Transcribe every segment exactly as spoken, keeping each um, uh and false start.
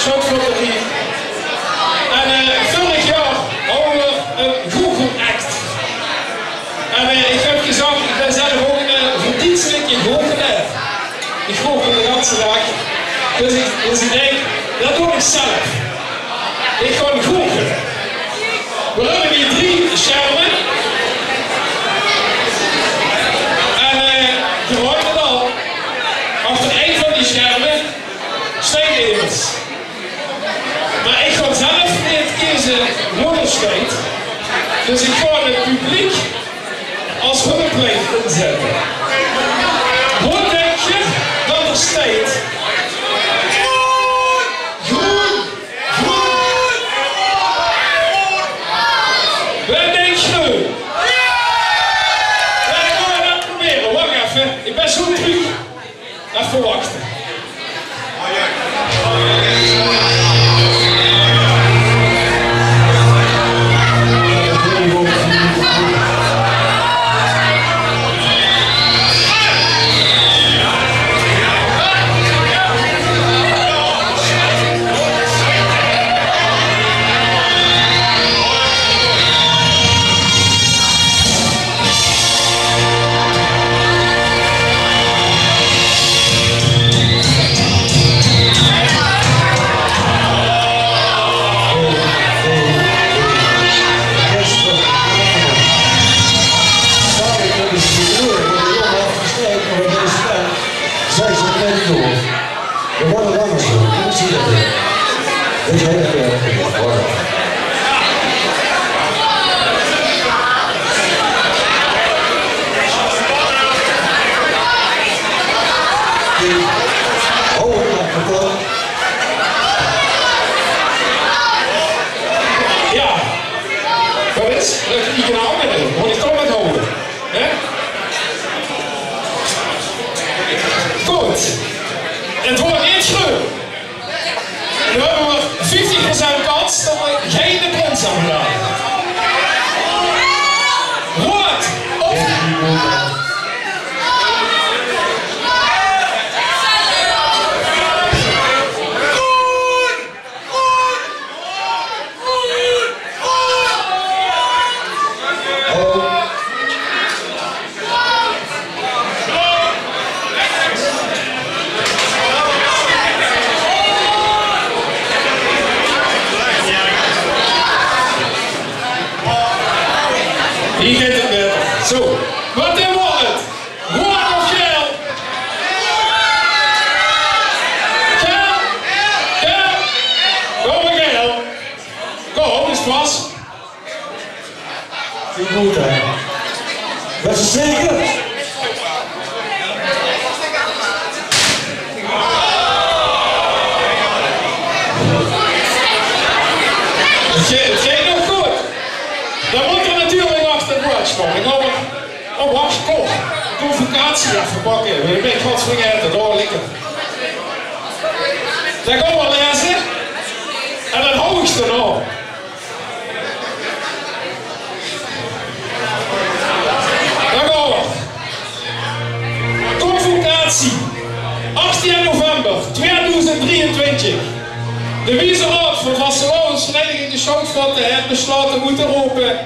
Sjoutvaoterie. En, eh, vörig jaor hawwe v'r 'n goochelact. En, eh, ich höb gezag, ich bön zelf ouch 'n, eh, verdienstelijke goochelaer. Ich goochel de ganse daag. Dus ich, dus ich dink, dat doon ich zelf. Ich gaon goochele. V'r höbbe hie drie sjerme. En, eh, geer huurt 't al. Achter ein van die sjerme steit emes. Mer ich gaon zelf neet keze wo d'r steit. Dus ich gaon 't publiek es hulplijn inzètte. Wo dink geer dat d'r steit? Groen! Groen! Wae dink groen? Jao, ich gaon 't probere. Wach effe. Ich bön zo trök. Effe wachte. Zij zijn net door. We worden langer zo. Kom, zie dat. Dit hele werk wordt. Oh, kapot. Jao. Dat is, dat is die knaal mit, mót ich toch mit hawwe. Hè? Good. 't Weurt neet groen. Dan höbbe v'r vieftig procent kans dat v'r geine prins höbbe gedaon. Roead. Of Hie geit 't mit. Zo, wat dan weurt 't? Roead of gael? Gael? Gael? Gaon v'r gael? Kom, is vas. Good, hè? Bès zeker? 't Geit, 't geit nog good. Dan mót d'r natuurlik nog de watch van. Ich gaon mer Oh, wach, kóm. Convocatie effe pakke. Wae bön ich gods vergaete? Dao ligk 't. Dan gaon v'r laeze. En dan haw ich d'r nao. Dan gaon v'r. Convocatie. Achtieën november tweeduizend drieëntwintig. De Wieze Raod van Vastelaovesvereiniging De Sjoutvaote haet beslaote oet te rope: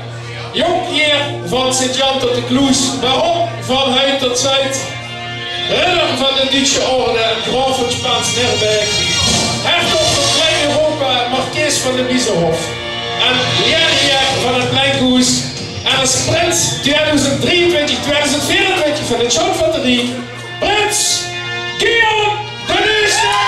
Jónk Jeer van Sint Jan tot de Kloes, baron van Huid tot Zuid, ridder van de Duitse Orde en graaf van Spaans Neerbeek, hertog van Klein Europa, markees van de Biezenhof en Jeer van het Lengkoes en es prins tweeduizend drieëntwintig, tweeduizend veerentwintig van de Sjoutvaote Riek, Prins Guillaume d'n Ierste!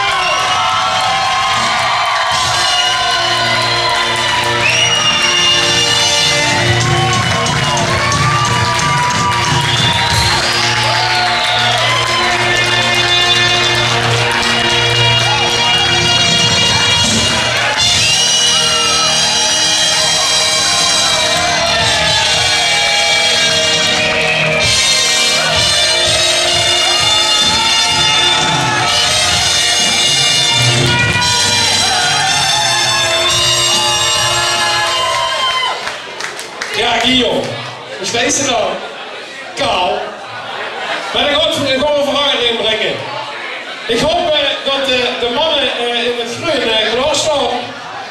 Jao, Guillaume, versteis se dan? Kaal. Mer ich gaon 't, ich gaon 't verhanger inbringe. Ich haop, eh, De, de manne, eh, in 't greun, eh, klaorstaon.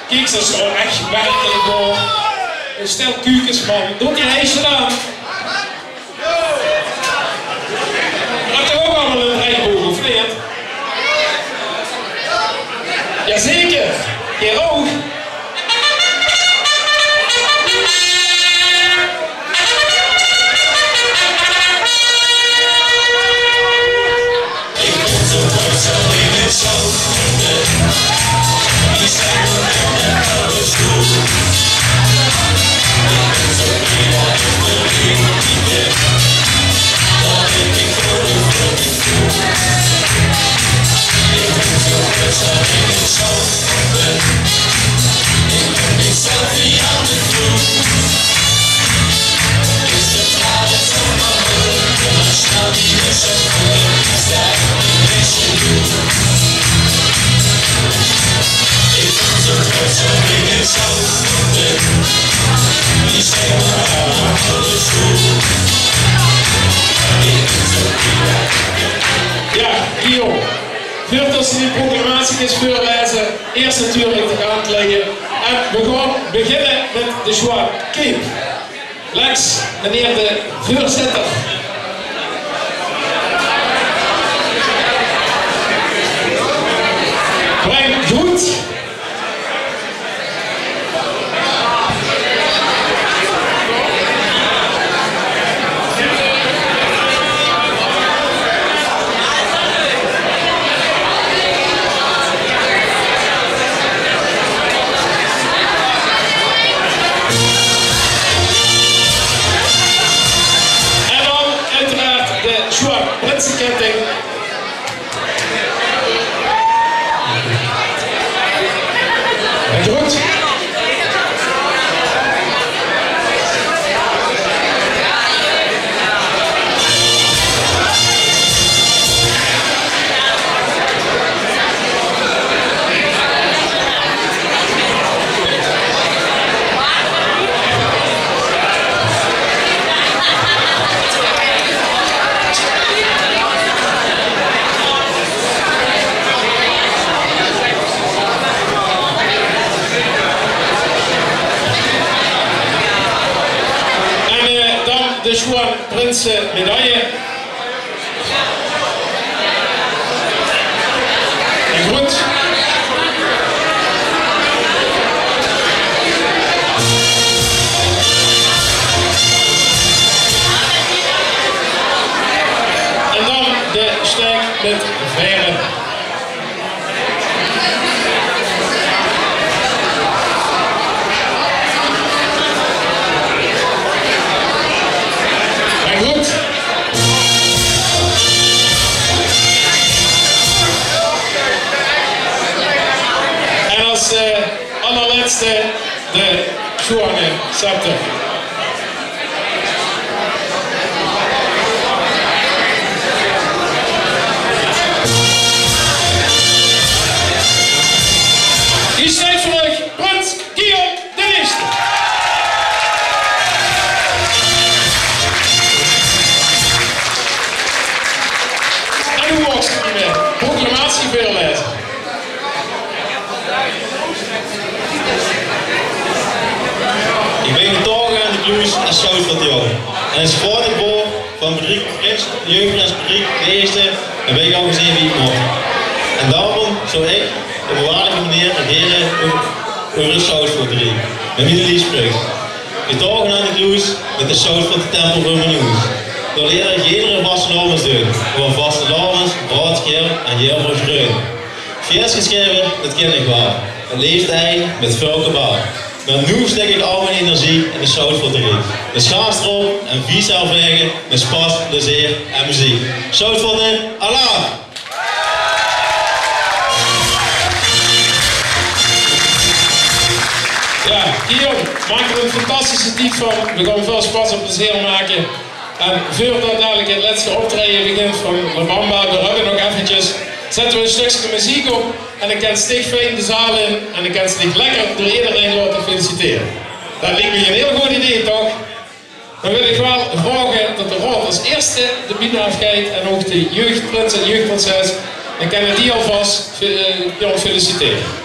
Kiek, ze is waal ech werkelik waor. Ein stel kuukes, man. Doot die heisje aan. Höb geer ouch allemaol ein reigboog, of neet? Jazeker. Geer ouch. Jao, Guillaume. Veurdat ze die proclamatie geis veurlaeze, ieës natuurlik de kantleie. En veer gaon beginne mit de Sjoean Keep. Lex, meneer de veurzitter. Breng groet. En dan oeteraard de Sjoean Prinseketting. Groet. En, eh, dan de Sjoean Prinse medaille. En groet. En dan de Sjtaek mit Vaere. Mer good. En es, eh, allerlètste de Sjoeane Scepter. Hie steit veur uch Prins Guillaume d'n Ierste. En noe maag ich de proclamatie veurlaeze. Ich bön getaoge aan de Kloes es Sjoutvörter jóng. En es groete broor van Patrick, prins, jeugdprins Patrick d'n Ierste, höb ich al gezeen wie 't mót. En daorum zów ich op 'n waardige meneer regere euver, euver 't Sjoutvörter Riek. Mit mien liefspreuk. Getaoge aan de Kloes mit de Sjoutvörter Tempel veur mien hoes. Dao leer ich jedere vastelaovend zeen, euver vastelaovend, roead, geel en hieël greun. Veers gesjreve, det kin ich waal. 't Leefde ei mit väöl kabaal. Mer noe stik ich al mien energie in de Sjoutvörter Riek. Dus gaas d'rop en vies zelf wege mit spas, plezeer en meziek. Sjoutvörter, alaaf! Jao, Guillaume, maak d'r ein fantastische tied van. Veer gaon väöl spas en plezeer make. En veurdat dalik 't lètste optraeje begint van La Bamba, veer höbbe nog effekes, zètte veer ein stökske meziek op en dan kins dich fijn de zaal in en dan kins dich dich lekker door ederein laote feliciteren. Det liek mich ein hieël good idee, toch? Dan wil ich waal vraoge det de raod es ierste de bühne aafgeit en ouch de jeugdprins en jeugdprinses. Dan kinne v'r die alvas, eh, Jan, feliciteren.